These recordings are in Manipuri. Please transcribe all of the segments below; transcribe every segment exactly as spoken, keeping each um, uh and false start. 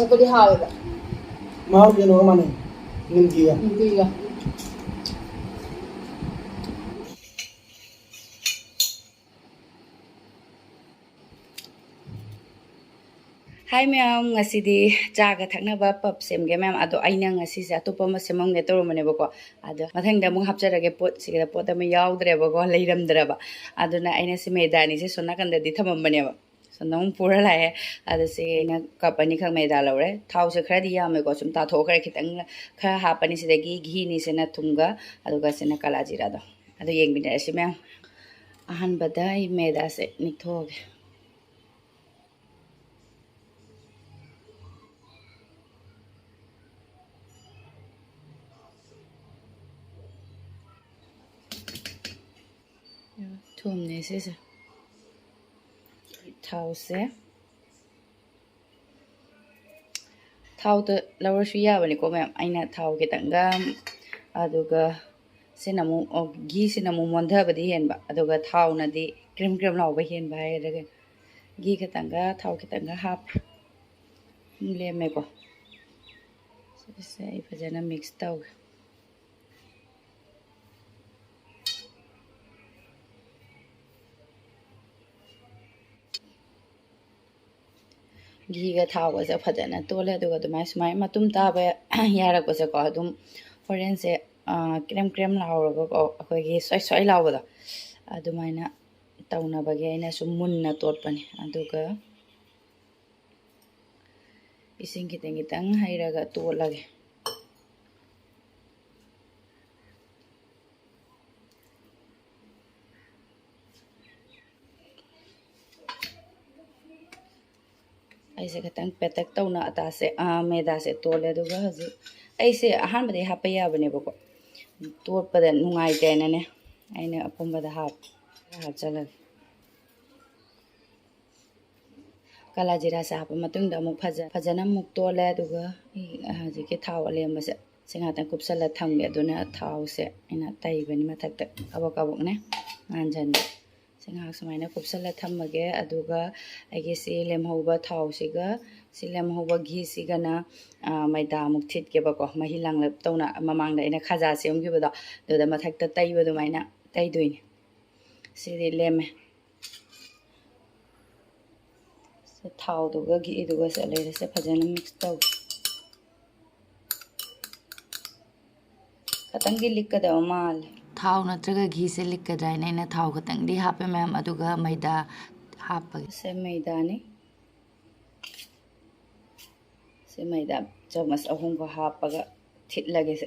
ꯊꯣꯛꯄꯗꯤ ꯍꯥꯎꯋꯦꯕ꯫ ꯃꯍꯥꯎ ꯀꯩꯅꯣꯒ ꯃꯥꯟꯅꯩ, ꯅꯤꯝꯀꯤꯒ꯫ ꯅꯤꯝꯀꯤꯒ꯫ ꯍꯥꯏ ꯃꯌꯥꯝ, ꯉꯁꯤꯗꯤ ꯆꯥꯒ ꯊꯛꯅꯕ ꯄꯞ ꯁꯦꯝꯒꯦ ꯃꯌꯥꯝ꯫ ꯑꯗꯣ ꯑꯩꯅ ꯉꯁꯤꯁꯦ ꯑꯇꯣꯞꯄ ꯑꯃ ꯁꯦꯝꯃꯝꯒꯦ ꯇꯧꯔꯝꯕꯅꯦꯕꯀꯣ꯫ ꯑꯗꯣ ꯃꯊꯪꯗ ꯑꯃꯨꯛ ꯍꯥꯞꯆꯔꯒꯦ꯫ ꯄꯣꯠꯁꯤꯗ ꯄꯣꯠ ꯑꯃ ꯌꯥꯎꯗ꯭ꯔꯦꯕꯀꯣ, ꯂꯩꯔꯝꯗ꯭ꯔꯕ꯫ ꯑꯗꯨꯅ ꯑꯩꯅ ꯁꯤ ꯃꯩꯗꯥ ꯑꯅꯤꯁꯦ ꯁꯣꯝ ꯅꯥꯀꯟꯗꯗꯤ ꯊꯝꯃꯝꯕꯅꯦꯕ꯫ ꯁꯣꯝꯗ ꯑꯃꯨꯛ ꯄꯨꯔ ꯂꯥꯛꯑꯦ꯫ ꯑꯗꯣ ꯁꯤ ꯑꯩꯅ ꯀꯞ ꯑꯅꯤꯈꯛ ꯃꯩꯗꯥ ꯂꯧꯔꯦ꯫ ꯊꯥꯎꯁꯦ ꯈꯔꯗꯤ ꯌꯥꯝꯃꯦꯀꯣ, ꯁꯨꯝ ꯇꯥꯊꯣꯛꯈ꯭ꯔꯦ꯫ ꯈꯤꯇꯪ ꯈꯔ ꯍꯥꯞꯄꯅꯤ ꯁꯤꯗꯒꯤ, ꯘꯤꯅꯤ ꯁꯤꯅ ꯊꯨꯝꯒ, ꯑꯗꯨꯒ ꯁꯤꯅ ꯀꯥꯂꯥ ꯖꯤꯔꯥꯗꯣ꯫ ꯑꯗꯣ ꯌꯦꯡꯃꯤꯟꯅꯔꯁꯤ ꯃꯌꯥꯝ꯫ ꯑꯍꯥꯟꯕꯗ ꯑꯩ ꯃꯩꯗꯥꯁꯦ ꯅꯤꯛꯊꯣꯛꯑꯒꯦ꯫ ꯊꯨꯝꯅꯦ ꯁꯤꯁꯦ꯫ ꯊꯥꯎꯁꯦ, ꯊꯥꯎꯗ ꯂꯧꯔꯁꯨ ꯌꯥꯕꯅꯤꯀꯣ ꯃꯌꯥꯝ꯫ ꯑꯩꯅ ꯊꯥꯎ ꯈꯤꯇꯪꯒ, ꯑꯗꯨꯒ ꯁꯤꯅ ꯑꯃꯨꯛ, ꯑꯣ, ꯘꯤꯁꯤꯅ ꯑꯃꯨꯛ ꯃꯣꯟꯊꯕꯗꯤ ꯍꯦꯟꯕ, ꯑꯗꯨꯒ ꯊꯥꯎꯅꯗꯤ ꯀ꯭ꯔꯤꯝ ꯀ꯭ꯔꯤꯝ ꯂꯥꯎꯕ ꯍꯦꯟꯕ ꯍꯥꯏꯔꯒ ꯘꯤ ꯈꯤꯇꯪꯒ ꯊꯥꯎ ꯈꯤꯇꯪꯒ ꯍꯥꯞꯄꯦ꯫ ꯂꯦꯝꯃꯦꯀꯣ꯫ ꯁꯤꯁꯦ ꯑꯩ ꯐꯖꯅ ꯃꯤꯛꯁ ꯇꯧꯒꯦ꯫ ꯘꯤꯒ ꯊꯥꯎꯒꯁꯦ ꯐꯖꯅ ꯇꯣꯠꯂꯦ꯫ ꯑꯗꯨꯒ ꯑꯗꯨꯃꯥꯏꯅ ꯁꯨꯃꯥꯏꯅ ꯃꯇꯨꯝ ꯇꯥꯕ ꯌꯥꯔꯛꯄꯁꯦꯀꯣ, ꯑꯗꯨꯝ ꯍꯣꯔꯦꯟꯁꯦ, ꯑ, ꯀ꯭ꯔꯦꯝ ꯀ꯭ꯔꯦꯝ ꯂꯥꯎꯔꯒꯀꯣ, ꯑꯩꯈꯣꯏꯒꯤ ꯁ꯭ꯋꯥꯏ ꯁ꯭ꯋꯥꯏ ꯂꯥꯎꯕꯗꯣ, ꯑꯗꯨꯃꯥꯏꯅ ꯇꯧꯅꯕꯒꯤ ꯑꯩꯅ ꯁꯨꯝ ꯃꯨꯟꯅ ꯇꯣꯠꯄꯅꯦ꯫ ꯑꯗꯨꯒ ꯏꯁꯤꯡ ꯈꯤꯇꯪ ꯈꯤꯇꯪ ꯍꯩꯔꯒ ꯇꯣꯠꯂꯒꯦ꯫ ꯑꯩꯁꯦ ꯈꯤꯇꯪ ꯄꯦꯇꯛ ꯇꯧꯅ ꯑꯇꯥꯁꯦ, ꯑꯥ, ꯃꯦꯗꯥꯁꯦ ꯇꯣꯠꯂꯦ꯫ ꯑꯗꯨꯒ ꯍꯧꯖꯤꯛ ꯑꯩꯁꯦ ꯑꯍꯥꯟꯕꯗꯤ ꯍꯥꯞꯄ ꯌꯥꯕꯅꯦꯕꯀꯣ, ꯇꯣꯠꯄꯗ ꯅꯨꯡꯉꯥꯏꯇꯦꯅꯅꯦ, ꯑꯩꯅ ꯑꯄꯨꯝꯕꯗ ꯍꯥꯞ-, ꯍꯥꯞꯆꯜꯂꯒꯦ꯫ ꯀꯥꯂꯥ ꯖꯤꯔꯥꯁꯦ ꯍꯥꯞꯄ ꯃꯇꯨꯡꯗ ꯑꯃꯨꯛ ꯐꯖ-, ꯐꯖꯅ ꯑꯃꯨꯛ ꯇꯣꯠꯂꯦ꯫ ꯑꯗꯨꯒ ꯑꯩ ꯍꯧꯖꯤꯛꯀꯤ ꯊꯥꯎ ꯑꯂꯦꯝꯕꯁꯦ ꯁꯤ ꯉꯥꯛꯇꯪ ꯀꯨꯞꯁꯜꯂ ꯊꯝꯒꯦ꯫ ꯑꯗꯨꯅ ꯊꯥꯎꯁꯦ ꯑꯩꯅ ꯇꯩꯕꯅꯤ ꯃꯊꯛꯇ, ꯀꯕꯛ ꯀꯕꯛꯅꯦ ꯉꯥꯟꯁꯤꯟꯕ꯫ ꯁꯤ ꯉꯥꯏꯍꯥꯛ ꯁꯨꯃꯥꯏꯅ ꯀꯨꯞꯁꯜꯂ ꯊꯝꯃꯒꯦ꯫ ꯑꯗꯨꯒ ꯑꯩꯒꯤ ꯁꯤ ꯂꯦꯝꯍꯧꯕ ꯊꯥꯎꯁꯤꯒ ꯁꯤ ꯂꯦꯝꯍꯧꯕ ꯘꯤꯁꯤꯒꯅ, ꯑ, ꯃꯩꯗꯥ ꯑꯃꯨꯛ ꯊꯤꯠꯀꯦꯕꯀꯣ꯫ ꯃꯍꯤ ꯂꯥꯡꯂꯞ ꯇꯧꯅ ꯃꯃꯥꯡꯗ ꯑꯩꯅ ꯈꯥꯖꯥ ꯁꯦꯝꯈꯤꯕꯗꯣ, ꯑꯗꯨꯗ ꯃꯊꯛꯇ ꯇꯩꯕ ꯑꯗꯨꯃꯥꯏꯅ ꯇꯩꯗꯣꯏꯅꯦ꯫ ꯁꯤꯗꯤ ꯂꯦꯝꯃꯦ꯫ ꯁꯤ ꯊꯥꯎꯗꯨꯒ ꯘꯤꯗꯨꯒꯁꯦ ꯂꯩꯔꯁꯦ ꯐꯖꯅ ꯃꯤꯛꯁ ꯇꯧꯒꯦ꯫ ꯈꯇꯪꯗꯤ ꯂꯤꯛꯀꯗꯕ ꯃꯥꯜꯂꯦ꯫ ꯊꯥꯎ ꯅꯠꯇ꯭ꯔꯒ ꯘꯤꯁꯦ ꯂꯤꯛꯀꯗ꯭ꯔꯥ ꯍꯥꯏꯅ ꯑꯩꯅ ꯊꯥꯎ ꯈꯇꯪꯗꯤ ꯍꯥꯞꯄꯦ ꯃꯌꯥꯝ, ꯑꯗꯨꯒ ꯃꯩꯗꯥ ꯍꯥꯞꯄꯒꯦ꯫ ꯁꯦ ꯃꯩꯗꯥꯅꯤ꯫ ꯁꯤ ꯃꯩꯗꯥ ꯆꯥꯃꯁ ꯑꯍꯨꯝꯒ ꯍꯥꯞꯄꯒ ꯊꯤꯠꯂꯒꯦ ꯁꯦ꯫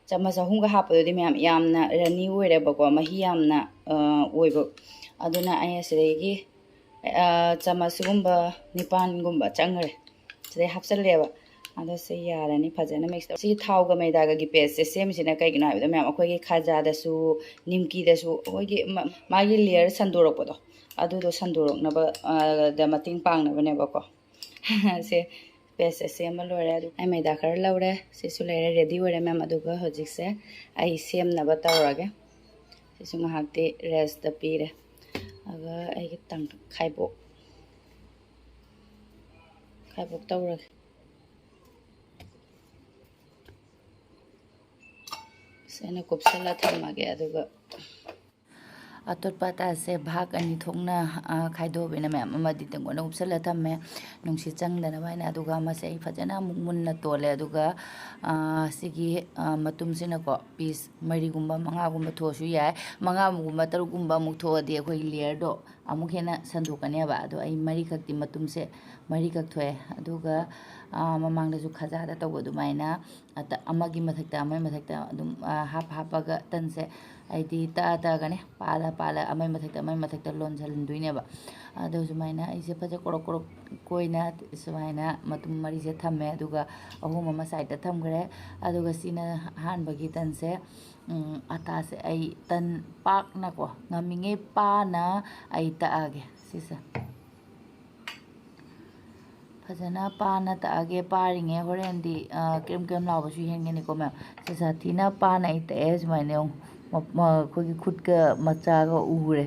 ꯆꯥꯃꯁ ꯑꯍꯨꯝꯒ ꯍꯥꯞꯄꯗꯨꯗꯤ ꯃꯌꯥꯝ ꯌꯥꯝꯅ ꯔꯟꯅꯤ ꯑꯣꯏꯔꯦꯕꯀꯣ, ꯃꯍꯤ ꯌꯥꯝꯅ, ꯑ, ꯑꯣꯏꯕ꯫ ꯑꯗꯨꯅ ꯑꯩ ꯑꯁꯤꯗꯒꯤ, ꯑ, ꯆꯥꯃꯁ ꯁꯤꯒꯨꯝꯕ ꯅꯤꯄꯥꯟꯒꯨꯝꯕ ꯆꯪꯈ꯭ꯔꯦ꯫ ꯁꯤꯗꯩ ꯍꯥꯞꯆꯜꯂꯦꯕ꯫ ꯑꯗꯣ ꯁꯤ ꯌꯥꯔꯅꯤ ꯐꯖꯅ ꯃꯤꯛꯁ ꯇꯧ꯫ ꯁꯤ ꯊꯥꯎꯒ ꯃꯩꯗꯥꯒꯒꯤ ꯄꯦꯁꯁꯦ ꯁꯦꯝꯃꯤꯁꯤꯅ ꯀꯩꯒꯤꯅꯣ ꯍꯥꯏꯕꯗ, ꯃꯌꯥꯝ ꯑꯩꯈꯣꯏꯒꯤ ꯈꯥꯖꯥꯗꯁꯨ, ꯅꯤꯝꯀꯤꯗꯁꯨ ꯑꯩꯈꯣꯏꯒꯤ ꯃ-, ꯃꯥꯒꯤ ꯂꯦꯌꯔ ꯁꯟꯗꯣꯔꯛꯄꯗꯣ, ꯑꯗꯨꯗꯣ ꯁꯟꯗꯣꯔꯛꯅꯕ, ꯑ, ꯗ ꯃꯇꯦꯡ ꯄꯥꯡꯅꯕꯅꯦꯕꯀꯣ꯫ ꯁꯦ ꯄꯦꯁꯁꯦ ꯁꯦꯝꯕ ꯂꯣꯏꯔꯦ꯫ ꯑꯗꯨ ꯑꯩ ꯃꯩꯗꯥ ꯈꯔ ꯂꯧꯔꯦ꯫ ꯁꯤꯁꯨ ꯂꯩꯔꯦ, ꯔꯦꯗꯤ ꯑꯣꯏꯔꯦ ꯃꯌꯥꯝ꯫ ꯑꯗꯨꯒ ꯍꯧꯖꯤꯛꯁꯦ ꯑꯩ ꯁꯦꯝꯅꯕ ꯇꯧꯔꯒꯦ꯫ ꯁꯤꯁꯨ ꯉꯥꯏꯍꯥꯛꯇꯤ ꯔꯦꯁꯇ ꯄꯤꯔꯦ꯫ ꯑꯗꯨꯒ ꯑꯩꯒꯤ ꯇꯪ-, ꯈꯥꯏꯕꯣꯛ, ꯈꯥꯏꯕꯣꯛ ꯇꯧꯔꯒꯦ꯫ ꯁꯤ ꯑꯩꯅ ꯀꯨꯞꯁꯜꯂ ꯊꯝꯃꯒꯦ꯫ ꯑꯗꯨꯒ ꯑꯇꯣꯠꯄ ꯑꯇꯥꯁꯦ ꯚꯥꯒ ꯑꯅꯤ ꯊꯣꯛꯅ, ꯑ, ꯈꯥꯏꯗꯣꯛꯑꯕꯅꯤꯅ ꯃꯌꯥꯝ ꯑꯃꯗꯤ ꯇꯦꯡꯀꯣꯠꯅ ꯀꯨꯞꯁꯜꯂ ꯊꯝꯃꯦ, ꯅꯨꯡꯁꯤꯠ ꯆꯪꯗꯅꯕ ꯍꯥꯏꯅ꯫ ꯑꯗꯨꯒ ꯑꯃꯁꯦ ꯑꯩ ꯐꯖꯅ ꯑꯃꯨꯛ ꯃꯨꯟꯅ ꯇꯣꯜꯂꯦ꯫ ꯑꯗꯨꯒ, ꯑ, ꯁꯤꯒꯤ, ꯑ, ꯃꯇꯨꯝꯁꯤꯅꯀꯣ ꯄꯤꯁ ꯃꯔꯤꯒꯨꯝꯕ ꯃꯉꯥꯒꯨꯝꯕ ꯊꯣꯛꯑꯁꯨ ꯌꯥꯏ꯫ ꯃꯉꯥꯒꯨꯝꯕ ꯇꯔꯨꯛꯀꯨꯝꯕ ꯑꯃꯨꯛ ꯊꯣꯛꯑꯗꯤ ꯑꯩꯈꯣꯏꯒꯤ ꯂꯦꯌꯔꯗꯣ ꯑꯃꯨꯛ ꯍꯦꯟꯅ ꯁꯟꯗꯣꯛꯀꯅꯦꯕ꯫ ꯑꯗꯣ ꯑꯩ ꯃꯔꯤꯈꯛꯇꯤ, ꯃꯇꯨꯝꯁꯦ ꯃꯔꯤꯈꯛ ꯊꯣꯛꯑꯦ꯫ ꯑꯗꯨꯒ, ꯑ, ꯃꯃꯥꯡꯗꯁꯨ ꯈꯖꯥꯗ ꯇꯧꯕ ꯑꯗꯨꯃꯥꯏꯅ ꯑꯇ-, ꯑꯃꯒꯤ ꯃꯊꯛꯇ ꯑꯃꯒꯤ ꯃꯊꯛꯇ ꯑꯗꯨꯝ, ꯑ, ꯍꯥꯞ ꯍꯥꯞꯄꯒ ꯇꯟꯁꯦ ꯑꯩꯗꯤ ꯇꯛꯑ ꯇꯛꯑꯒꯅꯦ, ꯄꯥꯜꯂ ꯄꯥꯜꯂ ꯑꯃꯒꯤ ꯃꯊꯛꯇ ꯑꯃꯒꯤ ꯃꯊꯛꯇ ꯂꯣꯟꯁꯤꯟꯗꯣꯏꯅꯦꯕ꯫ ꯑꯗꯣ ꯁꯨꯃꯥꯏꯅ ꯑꯩꯁꯦ ꯐꯖ ꯀꯣꯔꯣꯛ ꯀꯣꯔꯣꯛ ꯀꯣꯏꯅ ꯁꯨꯃꯥꯏꯅ ꯃꯇꯨꯝ ꯃꯔꯤꯁꯦ ꯊꯝꯃꯦ, ꯑꯗꯨꯒ ꯑꯍꯨꯝ ꯑꯃ ꯁꯥꯏꯗꯇ ꯊꯝꯈ꯭ꯔꯦ꯫ ꯑꯗꯨꯒ ꯁꯤꯅ ꯑꯍꯥꯟꯕꯒꯤ ꯇꯟꯁꯦ꯫ ꯎꯝ, ꯑꯇꯥꯁꯦ ꯑꯩ ꯇꯟ ꯄꯥꯛꯅꯀꯣ, ꯉꯝꯃꯤꯉꯩ ꯄꯥꯅ ꯑꯩ ꯇꯛꯑꯒꯦ ꯁꯤꯁꯦ꯫ ꯐꯖꯅ ꯄꯥꯅ ꯇꯛꯑꯒꯦ꯫ ꯄꯥꯔꯤꯉꯩ ꯍꯣꯔꯦꯟꯗꯤ, ꯑ, ꯀ꯭ꯔꯦꯝ ꯀ꯭ꯔꯦꯝ ꯂꯥꯎꯕꯁꯨ ꯍꯦꯟꯒꯅꯤꯀꯣ ꯃꯌꯥꯝ꯫ ꯁꯦ ꯁꯥꯊꯤꯅ ꯄꯥꯅ ꯑꯩ ꯇꯛꯑꯦ꯫ ꯁꯨꯃꯥꯏꯅ ꯌꯦꯡꯉꯨ꯫ ꯃ-, ꯃ-, ꯑꯩꯈꯣꯏꯒꯤ ꯈꯨꯠꯀ ꯃꯆꯥꯒ ꯎꯔꯦ꯫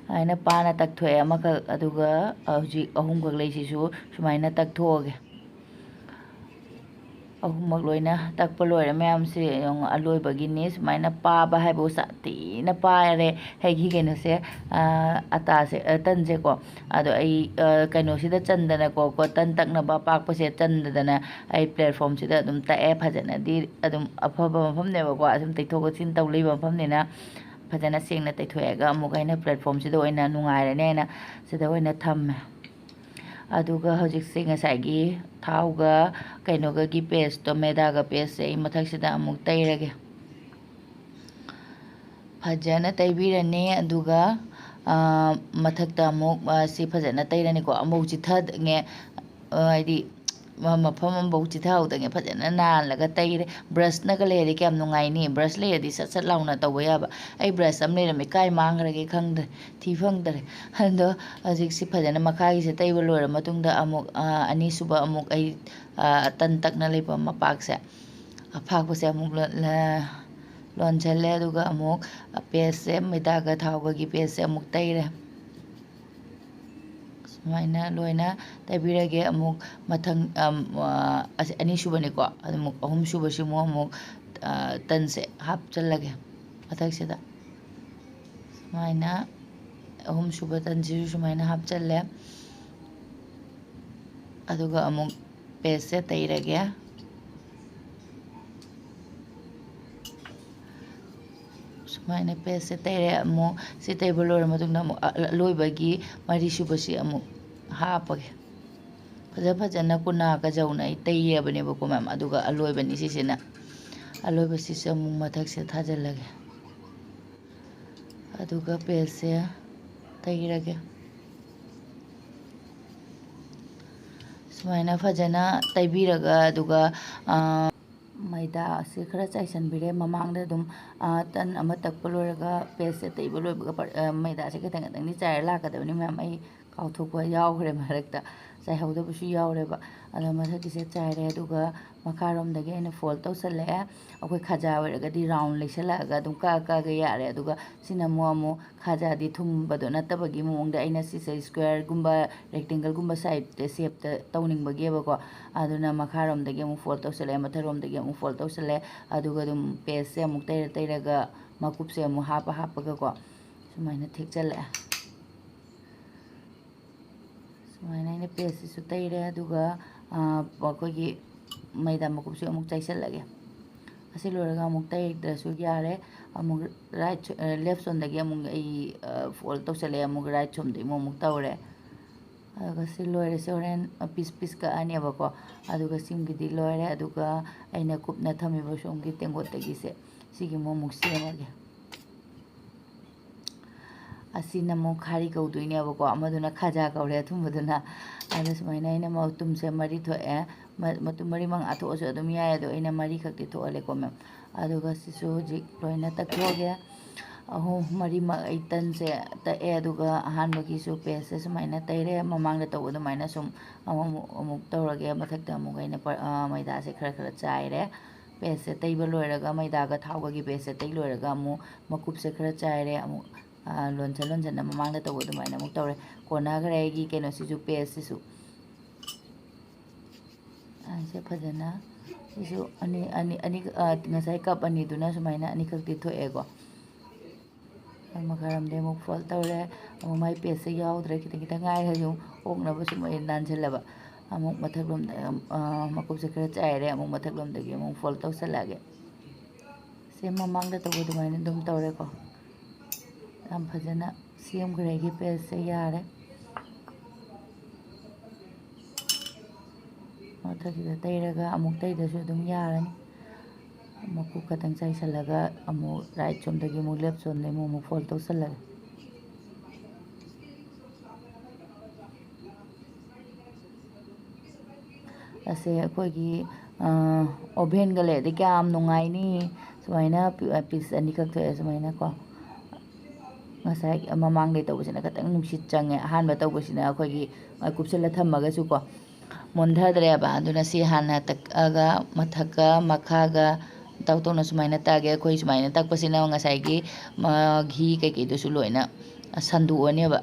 ꯁꯨꯃꯥꯏꯅ ꯄꯥꯅ ꯇꯛꯊꯣꯛꯑꯦ ꯑꯃꯈꯛ꯫ ꯑꯗꯨꯒ, ꯑ, ꯍꯧꯖꯤꯛ ꯑꯍꯨꯝꯈꯛ ꯂꯩꯁꯤꯁꯨ ꯁꯨꯃꯥꯏꯅ ꯇꯛꯊꯣꯛꯑꯒꯦ꯫ ꯑꯍꯨꯝꯃꯛ ꯂꯣꯏꯅ ꯇꯛꯄ ꯂꯣꯏꯔꯦ ꯃꯌꯥꯝꯁꯦ꯫ ꯌꯦꯡꯉꯣ, ꯑꯂꯣꯏꯕꯒꯤꯅꯤ꯫ ꯁꯨꯃꯥꯏꯅ ꯄꯥꯕ ꯍꯥꯏꯕꯨ ꯁꯥꯊꯤꯅ ꯄꯥꯔꯦ꯫ ꯑꯩꯒꯤ ꯀꯩꯅꯣꯁꯦ, ꯑ, ꯑꯇꯥꯁꯦ, ꯑ, ꯇꯟꯁꯦꯀꯣ꯫ ꯑꯗꯣ ꯑꯩ, ꯑ, ꯀꯩꯅꯣꯁꯤꯗ ꯆꯟꯗꯅꯀꯣ, ꯀꯣ, ꯇꯟ ꯇꯛꯅꯕ ꯑꯄꯥꯛꯄꯁꯦ ꯆꯟꯗꯗꯅ ꯑꯩ platformꯁꯤꯗ ꯑꯗꯨꯝ ꯇꯛꯑꯦ꯫ ꯐꯖꯅꯗꯤ ꯑꯗꯨꯝ ꯑꯐꯕ ꯃꯐꯝꯅꯦꯕꯀꯣ, ꯑꯁꯨꯝ ꯇꯩꯊꯣꯛ ꯇꯩꯁꯤꯟ ꯇꯧ ꯂꯩꯕ ꯃꯐꯝꯅꯤꯅ꯫ ꯐꯖꯅ ꯁꯦꯡꯅ ꯇꯩꯊꯣꯛꯑꯒ ꯑꯃꯨꯛ ꯑꯩꯅ platformꯁꯤꯗ ꯑꯣꯏꯅ ꯅꯨꯡꯉꯥꯏꯔꯅꯤ ꯍꯥꯏꯅ ꯁꯤꯗ ꯑꯣꯏꯅ ꯊꯝꯃꯦ꯫ ꯑꯗꯨꯒ ꯍꯧꯖꯤꯛꯁꯦ ꯉꯁꯥꯏꯒꯤ ꯊꯥꯎꯒ ꯀꯩꯅꯣꯒꯒꯤ pasteꯇꯣ, ꯃꯦꯗꯥꯒ pasteꯁꯦ ꯑꯩ ꯃꯊꯛꯁꯤꯗ ꯑꯃꯨꯛ ꯇꯩꯔꯒꯦ꯫ ꯐꯖꯅ ꯇꯩꯕꯤꯔꯅꯤ꯫ ꯑꯗꯨꯒ, ꯑ, ꯃꯊꯛꯇ ꯑꯃꯨꯛ, ꯑ, ꯁꯤ ꯐꯖꯅ ꯇꯩꯔꯅꯤꯀꯣ꯫ ꯑꯃꯨꯛ ꯆꯤꯊꯉꯦ, ꯑ, ꯍꯥꯏꯗꯤ ꯃ-, ꯃꯐꯝ ꯑꯃꯐꯥꯎ ꯆꯤꯊꯍꯧꯗꯉꯩ ꯐꯖꯅ ꯅꯥꯜꯂꯒ ꯇꯩꯔꯦ꯫ Brushꯅꯒ ꯂꯩꯔꯗꯤ ꯀꯌꯥꯝ ꯅꯨꯡꯉꯥꯏꯅꯤ꯫ Brush ꯂꯩꯔꯗꯤ ꯁꯠ ꯁꯠ ꯂꯥꯎꯅ ꯇꯧꯕ ꯌꯥꯕ꯫ ꯑꯩ brush ꯑꯃ ꯂꯩꯔꯝꯃꯤ, ꯀꯥꯏ ꯃꯥꯡꯈ꯭ꯔꯒꯦ ꯈꯪꯗ꯭ꯔꯦ, ꯊꯤ ꯐꯪꯗ꯭ꯔꯦ꯫ ꯑꯗꯣ ꯍꯧꯖꯤꯛꯁꯤ ꯐꯖꯅ ꯃꯈꯥꯒꯤꯁꯦ ꯇꯩꯕ ꯂꯣꯏꯔ ꯃꯇꯨꯡꯗ ꯑꯃꯨꯛ, ꯑ, ꯑꯅꯤꯁꯨꯕ ꯑꯃꯨꯛ ꯑꯩ, ꯑ, ꯇꯟ ꯇꯛꯅ ꯂꯩꯕ ꯃꯄꯥꯛꯁꯦ, ꯑꯐꯥꯛꯄꯁꯦ ꯑꯃꯨꯛ ꯂꯣ-, ꯂ-, ꯂꯣꯟꯁꯤꯜꯂꯦ꯫ ꯑꯗꯨꯒ ꯑꯃꯨꯛ pasteꯁꯦ, ꯃꯩꯗꯥꯒ ꯊꯥꯎꯒꯒꯤ pasteꯁꯦ ꯑꯃꯨꯛ ꯇꯩꯔꯦ꯫ ꯁꯨꯃꯥꯏꯅ ꯂꯣꯏꯅ ꯇꯩꯕꯤꯔꯒꯦ꯫ ꯑꯃꯨꯛ ꯃꯊꯪ, ꯑꯝ, ꯑ, ꯑꯁꯤ ꯑꯅꯤꯁꯨꯕꯅꯤꯀꯣ꯫ ꯑꯃꯨꯛ ꯑꯍꯨꯝꯁꯨꯕꯁꯤꯃꯨꯛ ꯑꯃꯨꯛ, ꯑ, ꯇꯟꯁꯦ ꯍꯥꯞꯆꯤꯜꯂꯒꯦ ꯃꯊꯛꯁꯤꯗ꯫ ꯁꯨꯃꯥꯏꯅ ꯑꯍꯨꯝꯁꯨꯕ ꯇꯟꯁꯤꯁꯨ ꯁꯨꯃꯥꯏꯅ ꯍꯥꯞꯆꯤꯜꯂꯦ꯫ ꯑꯗꯨꯒ ꯑꯃꯨꯛ pasteꯁꯦ ꯇꯩꯔꯒꯦ꯫ ꯁꯨꯃꯥꯏꯅ pasteꯁꯦ ꯇꯩꯔꯦ꯫ ꯑꯃꯨꯛ ꯁꯤ ꯇꯩꯕ ꯂꯣꯏꯔ ꯃꯇꯨꯡꯗ ꯑꯃꯨꯛ ꯑ-, ꯑꯂꯣꯏꯕꯒꯤ ꯃꯔꯤꯁꯨꯕꯁꯤ ꯑꯃꯨꯛ ꯍꯥꯞꯄꯒꯦ꯫ ꯐꯖ ꯐꯖꯅ ꯀꯨꯅꯥ ꯀꯖꯧꯅ ꯑꯩ ꯇꯩꯔꯕꯅꯦꯕꯀꯣ ꯃꯌꯥꯝ꯫ ꯑꯗꯨꯒ ꯑꯂꯣꯏꯕꯅꯤ ꯁꯤꯁꯤꯅ꯫ ꯑꯂꯣꯏꯕꯁꯤꯁꯨ ꯑꯃꯨꯛ ꯃꯊꯛꯁꯤꯗ ꯊꯥꯖꯤꯜꯂꯒꯦ꯫ ꯑꯗꯨꯒ pasteꯁꯦ ꯇꯩꯔꯒꯦ꯫ ꯁꯨꯃꯥꯏꯅ ꯐꯖꯅ ꯇꯩꯕꯤꯔꯒ, ꯑꯗꯨꯒ, ꯑ, ꯃꯩꯗꯥ ꯑꯁꯤ ꯈꯔ ꯆꯥꯏꯁꯟꯕꯤꯔꯦ꯫ ꯃꯃꯥꯡꯗ ꯑꯗꯨꯝ, ꯑ, ꯇꯟ ꯑꯃ ꯇꯛꯄ ꯂꯣꯏꯔꯒ pasteꯁꯦ ꯇꯩꯕ ꯂꯣꯏꯕꯒ ꯄꯔ-, ꯑ, ꯃꯩꯗꯥꯁꯦ ꯈꯤꯇꯪ ꯈꯤꯇꯪꯗꯤ ꯆꯥꯏꯔ ꯂꯥꯛꯀꯗꯕꯅꯤ ꯃꯌꯥꯝ꯫ ꯑꯩ ꯀꯥꯎꯊꯣꯛꯄ ꯌꯥꯎꯈ꯭ꯔꯦ, ꯃꯔꯛꯇ ꯆꯥꯏꯍꯧꯗꯕꯁꯨ ꯌꯥꯎꯔꯦꯕ꯫ ꯑꯗꯣ ꯃꯊꯛꯀꯤꯁꯦ ꯆꯥꯏꯔꯦ, ꯑꯗꯨꯒ ꯃꯈꯥꯔꯣꯝꯗꯒꯤ ꯑꯩꯅ ꯐꯣꯜ ꯇꯧꯁꯜꯂꯛꯑꯦ꯫ ꯑꯩꯈꯣꯏ ꯈꯥꯖꯥ ꯑꯣꯏꯔꯒꯗꯤ ꯔꯥꯎꯟ ꯂꯩꯁꯜꯂꯛꯑꯒ ꯑꯗꯨꯝ ꯀꯛꯑ ꯀꯛꯑꯒ ꯌꯥꯔꯦ꯫ ꯑꯗꯨꯒ ꯁꯤꯅ ꯑꯃꯨꯛ ꯑꯃꯨꯛ ꯈꯥꯖꯥꯗꯤ ꯊꯨꯝꯕꯗꯣ ꯅꯠꯇꯕꯒꯤ ꯃꯑꯣꯡꯗ ꯑꯩꯅ ꯁꯤꯁꯦ ꯁ꯭ꯀ꯭ꯋꯦꯔꯒꯨꯝꯕ ꯔꯦꯛꯇꯦꯡꯒꯜꯒꯨꯝꯕ ꯁꯥꯏꯞꯇ ꯁꯦꯞꯇ ꯇꯧꯅꯤꯡꯕꯒꯤꯕꯀꯣ꯫ ꯑꯗꯨꯅ ꯃꯈꯥꯔꯣꯝꯗꯒꯤ ꯑꯃꯨꯛ ꯐꯣꯜ ꯇꯧꯁꯜꯂꯛꯑꯦ, ꯃꯊꯛꯔꯣꯝꯗꯒꯤ ꯑꯃꯨꯛ ꯐꯣꯜ ꯇꯧꯁꯜꯂꯛꯑꯦ꯫ ꯑꯗꯨꯒ ꯑꯗꯨꯝ ꯄꯦꯁꯁꯦ ꯑꯃꯨꯛ ꯇꯩꯔ ꯇꯩꯔꯒ ꯃꯀꯨꯞꯁꯦ ꯑꯃꯨꯛ ꯍꯥꯞꯄ ꯍꯥꯞꯄꯒꯀꯣ ꯁꯨꯃꯥꯏꯅ ꯊꯦꯛꯆꯜꯂꯛꯑꯦ꯫ ꯁꯨꯃꯥꯏꯅ ꯑꯩꯅ ꯄꯦꯁꯁꯤꯁꯨ ꯇꯩꯔꯦ, ꯑꯗꯨꯒ ꯑꯩꯈꯣꯏꯒꯤ ꯃꯩꯗꯥ ꯃꯀꯨꯞꯁꯨ ꯑꯃꯨꯛ ꯆꯥꯏꯁꯤꯜꯂꯒꯦ꯫ ꯑꯁꯤ ꯂꯣꯏꯔꯒ ꯑꯃꯨꯛ ꯇꯩꯗ꯭ꯔꯁꯨ ꯌꯥꯔꯦ꯫ ꯑꯃꯨꯛ ꯔꯥꯏꯠ ꯂꯦꯐ ꯁꯣꯝꯗꯒꯤ ꯑꯃꯨꯛ ꯑꯩ ꯐꯣꯜ ꯇꯧꯁꯜꯂꯛꯑꯦ, ꯑꯃꯨꯛ ꯔꯥꯏꯠ ꯁꯣꯝꯗꯒꯤ ꯑꯃꯨꯛ ꯑꯃꯨꯛ ꯇꯧꯔꯦ꯫ ꯑꯗꯨꯒ ꯁꯤ ꯂꯣꯏꯔꯦ꯫ ꯁꯤ ꯍꯣꯔꯦꯟ ꯄꯤꯁ ꯄꯤꯁ ꯀꯛꯑꯅꯦꯕꯀꯣ꯫ ꯑꯗꯨꯒ ꯁꯤꯃꯒꯤꯗꯤ ꯂꯣꯏꯔꯦ꯫ ꯑꯗꯨꯒ ꯑꯩꯅ ꯀꯨꯞꯅ ꯊꯝꯃꯤꯕ ꯁꯣꯝꯒꯤ ꯇꯦꯡꯀꯣꯠꯇꯒꯤꯁꯦ ꯁꯤꯒꯤ ꯑꯃꯨꯛ ꯑꯃꯨꯛ ꯁꯦꯝꯃꯒꯦ꯫ ꯑꯁꯤꯅ ꯑꯃꯨꯛ ꯈꯥꯔꯤ ꯀꯧꯗꯣꯏꯅꯦꯕꯀꯣ, ꯑꯃꯗꯨꯅ ꯈꯥꯖꯥ ꯀꯧꯔꯦ ꯑꯊꯨꯝꯕꯗꯨꯅ꯫ ꯑꯗ ꯁꯨꯃꯥꯏꯅ ꯑꯩꯅ ꯃꯇꯨꯝꯁꯦ ꯃꯔꯤ ꯊꯣꯛꯑꯦ꯫ ꯃ-, ꯃꯇꯨꯝ ꯃꯔꯤ ꯃꯉꯥ ꯊꯣꯛꯑꯁꯨ ꯑꯗꯨꯝ ꯌꯥꯏ, ꯑꯗꯣ ꯑꯩꯅ ꯃꯔꯤ ꯈꯛꯇꯤ ꯊꯣꯛꯍꯜꯂꯦꯀꯣ ꯃꯦꯝ꯫ ꯑꯗꯨꯒ ꯁꯤꯁꯨ ꯍꯧꯖꯤꯛ ꯂꯣꯏꯅ ꯇꯛꯊꯣꯛꯑꯒꯦ꯫ ꯑꯍꯨꯝ ꯃꯔꯤꯃꯛ ꯑꯩ ꯇꯟꯁꯦ ꯇꯛꯑꯦ, ꯑꯗꯨꯒ ꯑꯍꯥꯟꯕꯒꯤꯁꯨ ꯄꯦꯁꯁꯦ ꯁꯨꯃꯥꯏꯅ ꯇꯩꯔꯦ꯫ ꯃꯃꯥꯡꯗ ꯇꯧꯕ ꯑꯗꯨꯃꯥꯏꯅ ꯁꯨꯝ ꯑꯃꯨꯛ ꯑꯃꯨꯛ ꯇꯧꯔꯒꯦ꯫ ꯃꯊꯛꯇ ꯑꯃꯨꯛ ꯑꯩꯅ ꯄ-, ꯑ, ꯃꯩꯗꯥꯁꯦ ꯈꯔ ꯈꯔ ꯆꯥꯏꯔꯦ꯫ ꯄꯦꯁꯁꯦ ꯇꯩꯕ ꯂꯣꯏꯔꯒ, ꯃꯩꯗꯥꯒ ꯊꯥꯎꯒꯒꯤ ꯄꯦꯁꯁꯦ ꯇꯩ ꯂꯣꯏꯔꯒ ꯑꯃꯨꯛ ꯃꯀꯨꯞꯁꯦ ꯈꯔ ꯆꯥꯏꯔꯦ꯫ ꯑꯃꯨꯛ, ꯑ, ꯂꯣꯟꯁꯟ ꯂꯣꯟꯁꯟꯅ ꯃꯃꯥꯡꯗ ꯇꯧꯕ ꯑꯗꯨꯃꯥꯏꯅ ꯑꯃꯨꯛ ꯇꯧꯔꯦ꯫ ꯀꯣꯟꯅꯈ꯭ꯔꯦ ꯑꯩꯒꯤ ꯀꯩꯅꯣꯁꯤꯁꯨ, ꯄꯦꯁꯁꯤꯁꯨ꯫ ꯑ, ꯁꯦ ꯐꯖꯅ ꯁꯤꯁꯨ ꯑꯅꯤ, ꯑꯅꯤ, ꯑꯅꯤ, ꯑ, ꯉꯁꯥꯏ ꯀꯞ ꯑꯅꯤꯗꯨꯅ ꯁꯨꯃꯥꯏꯅ ꯑꯅꯤꯈꯛꯇꯤ ꯊꯣꯛꯑꯦꯀꯣ꯫ ꯃꯈꯥꯔꯣꯝꯗꯩ ꯑꯃꯨꯛ ꯐꯣꯜ ꯇꯧꯔꯦ꯫ ꯑꯃꯨꯛ ꯃꯥꯏ ꯄꯦꯁꯁꯦ ꯌꯥꯎꯗ꯭ꯔꯦ, ꯈꯤꯇꯪ ꯈꯤꯇꯪ ꯉꯥꯏꯔꯦ꯫ ꯁꯨꯝ ꯑꯣꯛꯅꯕ ꯁꯨꯝ ꯑꯩ ꯅꯥꯟꯁꯤꯜꯂꯕ꯫ ꯑꯃꯨꯛ ꯃꯊꯛꯂꯣꯝꯗ, ꯑ, ꯃꯀꯨꯞꯁꯦ ꯈꯔ ꯆꯥꯏꯔꯦ꯫ ꯑꯃꯨꯛ ꯃꯊꯛꯂꯣꯝꯗꯒꯤ ꯑꯃꯨꯛ ꯐꯣꯜ ꯇꯧꯁꯜꯂꯛꯑꯒꯦ꯫ ꯁꯦ ꯃꯃꯥꯡꯗ ꯇꯧꯕ ꯑꯗꯨꯃꯥꯏꯅ ꯑꯗꯨꯝ ꯇꯧꯔꯦꯀꯣ꯫ ꯌꯥꯝ ꯐꯖꯅ ꯁꯦꯝꯈ꯭ꯔꯦ ꯑꯩꯒꯤ ꯄꯦꯁꯁꯦ, ꯌꯥꯔꯦ꯫ ꯃꯊꯛꯁꯤꯗ ꯇꯩꯔꯒ ꯑꯃꯨꯛ ꯇꯩꯗꯁꯨ ꯑꯗꯨꯝ ꯌꯥꯔꯅꯤ꯫ ꯃꯀꯨꯞ ꯈꯛꯇꯪ ꯆꯥꯏꯁꯤꯜꯂꯒ ꯑꯃꯨꯛ ꯔꯥꯏꯠ ꯁꯣꯝꯗꯒꯤ ꯑꯃꯨꯛ ꯂꯦꯐ ꯁꯣꯝꯗꯒꯤ ꯑꯃꯨꯛ, ꯑꯃꯨꯛ ꯐꯣꯜ ꯇꯧꯁꯜꯂꯒꯦ꯫ ꯑꯁꯦ ꯑꯩꯈꯣꯏꯒꯤ, ꯑ, ꯑꯣꯚꯦꯟꯒ ꯂꯩꯔꯗꯤ ꯀꯌꯥꯝ ꯅꯨꯡꯉꯥꯏꯅꯤ꯫ ꯁꯨꯃꯥꯏꯅ ꯄꯤ-, ꯄꯤꯁ ꯑꯅꯤꯈꯛ ꯊꯣꯛꯑꯦ ꯁꯨꯃꯥꯏꯅꯀꯣ꯫ ꯉꯁꯥꯏ ꯃꯃꯥꯡꯗꯩ ꯇꯧꯕꯁꯤꯅ ꯈꯤꯇꯪ ꯅꯨꯡꯁꯤꯠ ꯆꯪꯉꯦ꯫ ꯑꯍꯥꯟꯕ ꯇꯧꯕꯁꯤꯅ ꯑꯩꯈꯣꯏꯒꯤ ꯀꯨꯞꯁꯜꯂ ꯊꯝꯃꯒꯁꯨꯀꯣ ꯃꯣꯟꯊꯗ꯭ꯔꯦꯕ꯫ ꯑꯗꯨꯅ ꯁꯤ ꯍꯥꯟꯅ ꯇꯛꯑꯒ ꯃꯊꯛꯀ ꯃꯈꯥꯒ ꯇꯧ ꯇꯧꯅ ꯁꯨꯃꯥꯏꯅ ꯇꯛꯑꯒꯦ꯫ ꯑꯩꯈꯣꯏ ꯁꯨꯃꯥꯏꯅ ꯇꯛꯄꯁꯤꯅ ꯉꯁꯥꯏꯒꯤ ꯃꯥ-, ꯘꯤ ꯀꯩꯀꯩꯗꯨꯁꯨ ꯂꯣꯏꯅ ꯁꯟꯗꯣꯛꯑꯅꯦꯕ꯫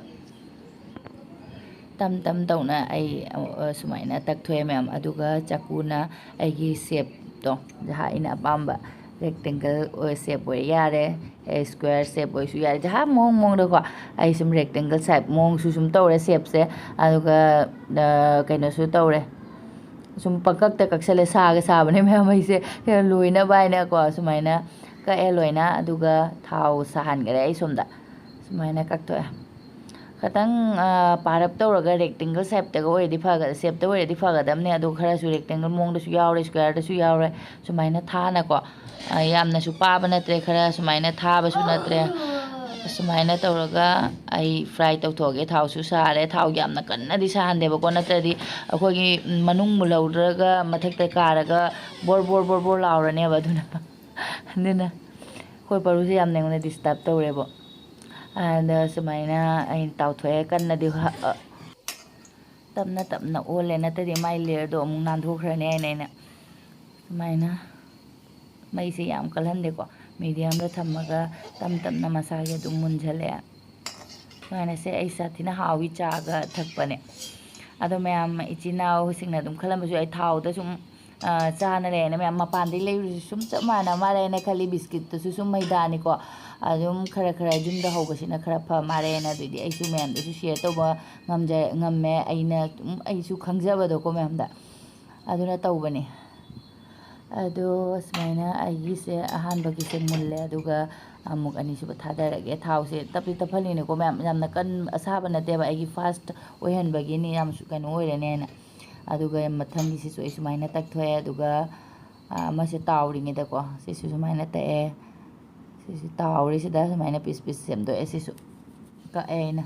ꯇꯝ ꯇꯝ ꯇꯧꯅ ꯑꯩ, ꯑ, ꯁꯨꯃꯥꯏꯅ ꯇꯛꯊꯣꯛꯑꯦ ꯃꯌꯥꯝ꯫ ꯑꯗꯨꯒ ꯆꯥꯀꯨꯅ ꯑꯩꯒꯤ ꯁꯦꯞꯇꯣ, ꯖꯍꯥ ꯑꯩꯅ ꯑꯄꯥꯝꯕ ꯔꯦꯛꯇꯦꯡꯒꯜ ꯑꯣꯏ, ꯁꯦꯞ ꯑꯣꯏ ꯌꯥꯔꯦ, ꯑꯦ, ꯁ꯭ꯀ꯭ꯋꯦꯔ ꯁꯦꯞ ꯑꯣꯏꯁꯨ ꯌꯥꯔꯦ, ꯖꯍꯥ ꯃꯑꯣꯡ ꯃꯑꯣꯡꯗꯀꯣ꯫ ꯑꯩ ꯁꯨꯝ ꯔꯦꯛꯇꯦꯡꯒꯜ ꯁꯦꯞ ꯃꯑꯣꯡꯁꯨ ꯁꯨꯝ ꯇꯧꯔꯦ ꯁꯦꯞꯁꯦ꯫ ꯑꯗꯨꯒ, ꯑ, ꯀꯩꯅꯣꯁꯨ ꯇꯧꯔꯦ, ꯁꯨꯝ ꯄꯪꯀꯛꯇ ꯀꯛꯁꯜꯂꯦ꯫ ꯁꯥꯒ ꯁꯥꯕꯅꯦ ꯃꯌꯥꯝ ꯑꯩꯁꯦ ꯂꯣꯏꯅꯕ ꯍꯥꯏꯅꯀꯣ꯫ ꯁꯨꯃꯥꯏꯅ ꯀꯛꯑꯦ ꯂꯣꯏꯅ꯫ ꯑꯗꯨꯒ ꯊꯥꯎ ꯁꯥꯍꯟꯈ꯭ꯔꯦ ꯑꯩ ꯁꯣꯝꯗ꯫ ꯁꯨꯃꯥꯏꯅ ꯀꯛꯊꯣꯛꯑꯦ꯫ ꯈꯤꯇꯪ, ꯑ, ꯄꯥꯔꯞ ꯇꯧꯔꯒ ꯔꯦꯛꯇꯦꯡꯒꯜ ꯁꯦꯞꯇꯒ ꯑꯣꯏꯔꯗꯤ ꯐꯒ-, ꯁꯦꯞꯇ ꯑꯣꯏꯔꯗꯤ ꯐꯒꯗꯕꯅꯦ꯫ ꯑꯗꯣ ꯈꯔꯁꯨ ꯔꯦꯛꯇꯦꯡꯒꯜ ꯃꯑꯣꯡꯗꯁꯨ ꯌꯥꯎꯔꯦ, ꯁ꯭ꯀ꯭ꯋꯦꯔꯗꯁꯨ ꯌꯥꯎꯔꯦ꯫ ꯁꯨꯃꯥꯏꯅ ꯊꯥꯅꯀꯣ, ꯑ, ꯌꯥꯝꯅꯁꯨ ꯄꯥꯕ ꯅꯠꯇ꯭ꯔꯦ, ꯈꯔ ꯁꯨꯃꯥꯏꯅ ꯊꯥꯕꯁꯨ ꯅꯠꯇ꯭ꯔꯦ꯫ ꯁꯨꯃꯥꯏꯅ ꯇꯧꯔꯒ ꯑꯩ ꯐ꯭ꯔꯥꯏ ꯇꯧꯊꯣꯛꯑꯒꯦ꯫ ꯊꯥꯎꯁꯨ ꯁꯥꯔꯦ꯫ ꯊꯥꯎ ꯌꯥꯝꯅ ꯀꯟꯅꯗꯤ ꯁꯥꯍꯟꯗꯦꯕꯀꯣ, ꯅꯠꯇ꯭ꯔꯗꯤ ꯑꯩꯈꯣꯏꯒꯤ ꯃꯅꯨꯡ ꯃꯨꯜꯍꯧꯗ꯭ꯔꯒ ꯃꯊꯛꯇ ꯀꯥꯔꯒ ꯕꯣꯔ ꯕꯣꯔ ꯕꯣꯔ ꯕꯣꯔ ꯂꯥꯎꯔꯅꯦꯕ꯫ ꯑꯗꯨꯅ, ꯑꯗꯨꯅ ꯑꯩꯈꯣꯏ ꯄꯔꯨꯁꯦ ꯌꯥꯝꯅ ꯑꯩꯉꯣꯟꯗ ꯗꯤꯁꯇꯔꯕ ꯇꯧꯔꯦꯕꯣ꯫ ꯑꯗ ꯁꯨꯃꯥꯏꯅ ꯑꯩꯅ ꯇꯥꯎꯊꯣꯛꯑꯦ꯫ ꯀꯟꯅꯗꯤ ꯍ-, ꯑ, ꯇꯞꯅ ꯇꯞꯅ ꯑꯣꯜꯂꯦ, ꯅꯠꯇ꯭ꯔꯗꯤ ꯃꯥꯏ ꯂꯦꯌꯔꯗꯣ ꯑꯃꯨꯛ ꯅꯥꯟꯊꯣꯛꯈ꯭ꯔꯅꯤ ꯍꯥꯏꯅ ꯑꯩꯅ ꯁꯨꯃꯥꯏꯅ ꯃꯩꯁꯦ ꯌꯥꯝ ꯀꯜꯍꯟꯗꯦꯀꯣ, ꯃꯤꯗꯤꯌꯝꯗ ꯊꯝꯃꯒ ꯇꯞ ꯇꯞꯅ ꯃꯁꯥꯒꯤ ꯑꯗꯨꯝ ꯃꯨꯟꯖꯜꯂꯛꯑꯦ꯫ ꯁꯨꯃꯥꯏꯅ ꯁꯦ ꯑꯩ ꯁꯥꯊꯤꯅ ꯍꯥꯎꯋꯤ ꯆꯥꯒ ꯊꯛꯄꯅꯦ꯫ ꯑꯗꯣ ꯃꯌꯥꯝ ꯏꯆꯤꯟ ꯏꯅꯥꯎꯁꯤꯡꯅ ꯑꯗꯨꯝ ꯈꯜꯂꯝꯕꯁꯨ ꯌꯥꯏ, ꯊꯥꯎꯗ ꯁꯨꯝ, ꯑ, ꯆꯥꯅ ꯂꯩꯔꯦꯅ ꯃꯌꯥꯝ ꯃꯄꯥꯟꯗꯩ ꯂꯩꯔꯨꯔꯁꯨ ꯁꯨꯝ ꯆꯞ ꯃꯥꯟꯅ ꯃꯥꯜꯂꯦꯅ ꯈꯜꯂꯤ꯫ ꯕꯤꯁꯀꯤꯠꯇꯁꯨ ꯁꯨꯝ ꯃꯩꯗꯥꯅꯤꯀꯣ꯫ ꯑꯗꯨꯝ ꯈꯔ ꯈꯔ ꯌꯨꯝꯗ ꯍꯧꯕꯁꯤꯅ ꯈꯔ ꯐ ꯃꯥꯜꯂꯦꯅ ꯑꯗꯨꯗꯤ ꯑꯩꯁꯨ ꯃꯌꯥꯝꯗꯁꯨ ꯁꯤꯌꯔ ꯇꯧꯕ ꯉꯝꯖ-, ꯉꯝꯃꯦ꯫ ꯑꯩꯅ ꯑꯗꯨꯝ ꯑꯩꯁꯨ ꯈꯪꯖꯕꯗꯣꯀꯣ ꯃꯌꯥꯝꯗ꯫ ꯑꯗꯨꯅ ꯇꯧꯕꯅꯦ꯫ ꯑꯗꯣ ꯁꯨꯃꯥꯏꯅ ꯑꯩꯒꯤꯁꯦ ꯑꯍꯥꯟꯕꯒꯤꯁꯦ ꯃꯨꯜꯂꯦ, ꯑꯗꯨꯒ ꯑꯃꯨꯛ ꯑꯅꯤꯁꯨꯕ ꯊꯥꯗꯔꯒꯦ꯫ ꯊꯥꯎꯁꯦ ꯇꯞꯇꯤ ꯇꯞꯍꯜꯂꯤꯅꯦꯀꯣ ꯃꯌꯥꯝ, ꯌꯥꯝꯅ ꯀꯟ-, ꯑꯁꯥꯕ ꯅꯠꯇꯦꯕ, ꯑꯩꯒꯤ ꯐꯥꯁ ꯑꯣꯏꯍꯟꯕꯒꯤꯅꯤ, ꯌꯥꯝ ꯁꯨ-, ꯀꯩꯅꯣ ꯑꯣꯏꯔꯅꯦꯅ꯫ ꯑꯗꯨꯒ ꯃꯊꯪꯒꯤꯁꯤꯁꯨ ꯑꯩ ꯁꯨꯃꯥꯏꯅ ꯇꯛꯊꯣꯛꯑꯦ꯫ ꯑꯗꯨꯒ, ꯑ, ꯑꯃꯁꯦ ꯇꯥꯎꯔꯤꯉꯩꯗꯀꯣ ꯁꯤꯁꯨ ꯁꯨꯃꯥꯏꯅ ꯇꯛꯑꯦ꯫ ꯁꯤꯁꯨ ꯇꯥꯎꯔꯤꯁꯤꯗ ꯁꯨꯃꯥꯏꯅ ꯄꯤꯁ ꯄꯤꯁ ꯁꯦꯝꯗꯣꯛꯑꯦ꯫ ꯁꯤꯁꯨ ꯀꯛꯑꯦ ꯑꯩꯅ꯫